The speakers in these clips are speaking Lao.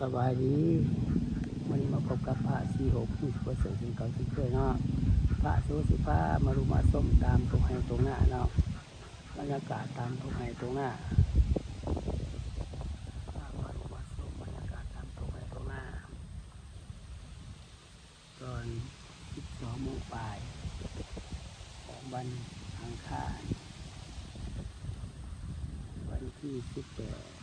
ສະບາຍດີ ມື້ນີ້ມາພົບກັບພະສີໂຫ ຜູ້ຊ່ວຍເສີມເຊັ່ນເກົ່າເຊັ່ນເຄີຍເນາະ. ພະສີໂຫຊິພາມາລຸມມາຊົມຕາມທົ່ງໄຮ່ທົ່ງນາເນາະ, ບັນຍາກາດຕາມທົ່ງໄຮ່ທົ່ງນາ, ພາມາລຸມມາຊົມບັນຍາກາດຕາມທົ່ງໄຮ່ທົ່ງນາ ຕອນສິບສອງໂມງປາຍ ຂອງວັນອັງຄານ ວັນທີສິບແປດ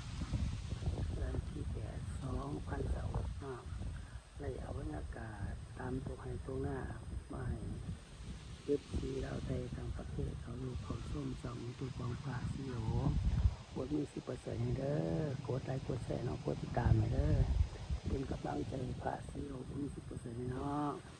ເດືອນທີແປດ ສອງພັນຊາວຫົກເນາະ. ໄດ້ເອົາບັນຍາກາດຕາມທົ່ງໄຮ່ທົ່ງນາມາໃຫ້ ເອັຟຊີ ລາວໄທຕ່າງປະເທດເຂົ້າຮູ້ເຂົ້າຊົມຊ່ອງຢູທູບຂອງພະສີໂຫ ກົດມີສິບເປີເຊັນໃຫ້ເດີ, ກົດໄລກົດແຊເນາະ, ກົດຕິດຕາມໃຫ້ເດີ, ເປັນກຳລັງໃຈໃຫ້ພະສີໂຫ ກົດມີສິບເປີເຊັນໃຫ້ເນາະ.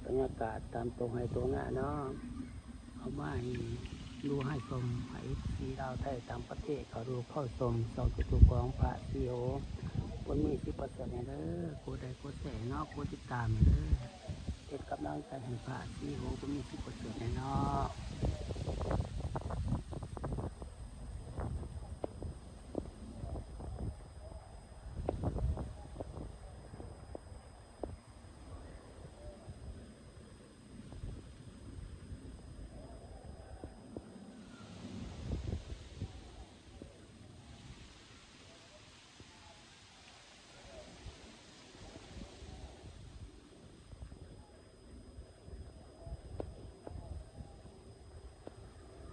ບັນຍາກາດຕາມທົ່ງໄຮ່ທົ່ງນາເນາະ, ເອົາມາໃຫ້ດູໃຫ້ຊົມ ໃຫ້ເອັຟຊີລາວໄທຕ່າງປະເທດເຂົ້າດູເຂົ້າຊົມຊ່ອງຢູທູບຂອງພະສີໂຫ ຄົນມີສິບເປີເຊັນແດ່ເດີ. ກົດໄລກົດແຊເນາະ, ກົດຕິດຕາມແດ່ເດີ, ເປັນກຳລັງໃຈໃຫ້ພະສີໂຫຄົນມີສິບເປີເຊັນແດ່ເນາະ. ສ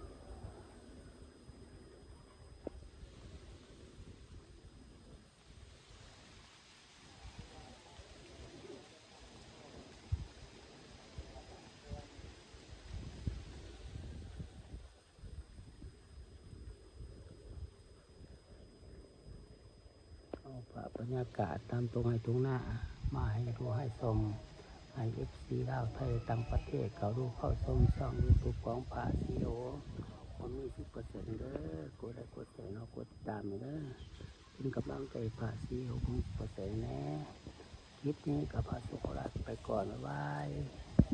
ພາບບັນຍາກາດຕາມທົ່ງໄຮ່ທົ່ງນາ ມາໃຫ້ຮູ້ໃຫ້ຊົມ ໃຫ້ເອັຟຊີລາວໄທຕ່າງປະເທດ ເຂົ້າດູເຂົ້າຊົມຊ່ອງຢູທູບຂອງພະສີໂອ. ບໍ່ມີສິບເປີເຊັນເດີ ກົດໄລກົດແຊເນາະ ກົດຕິດຕາມເດີ ເປັນກຳລັງໃຈພະສີໂອ ມີສິບເປີເຊັນແດ່. ຄລິບນີ້ກໍພະສີໂອຂໍລາໄປກ່ອນ ບາຍບາຍ.